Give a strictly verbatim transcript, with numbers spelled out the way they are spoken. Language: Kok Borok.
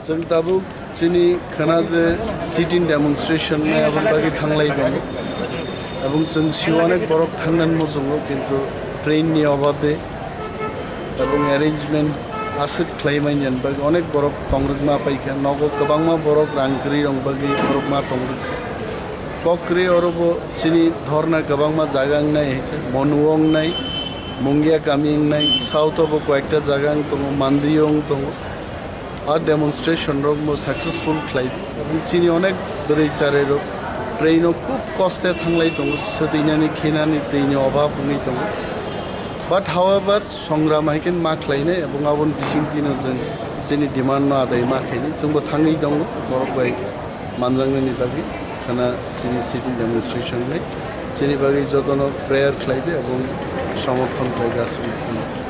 Chwng tabuk chini khana je sit-in demonstration nai aboni bagwi thanglai tongo. Ebong chwng sio onek borok thangnani muchungo, kintu train ni obhabe ebong arrangement aswk khlai manya bagwi onek borok tongrwkma paikha. Nogo kwbangma borok rang kwrwi rong bagwi borok ma tongrwkha. Kok kwrwi oro bo chini dhorna kwbangma jaga wngnai, hai se Monu wngnai, Mungia kami wngnai, south o bo koyekta jaga wng tongo, Mandi wng tongo. A demonstration rok bo successful khlai di. Ebong chini onek bwrwi charai rok train o khub koste thanglai tongo, swtwinani, khinani, twini obhab wngwi tongo. But however, songram hai khe ma khlainai, ebong aboni bising tino chwng chini demand no adai ma khainai, chwngbo thangwi tongo borok bai manjaknani bagwi. Khana chini sit-in demonstration bai chini bagwi jotono prayer khlai di ebong somorthon khlai di aswk.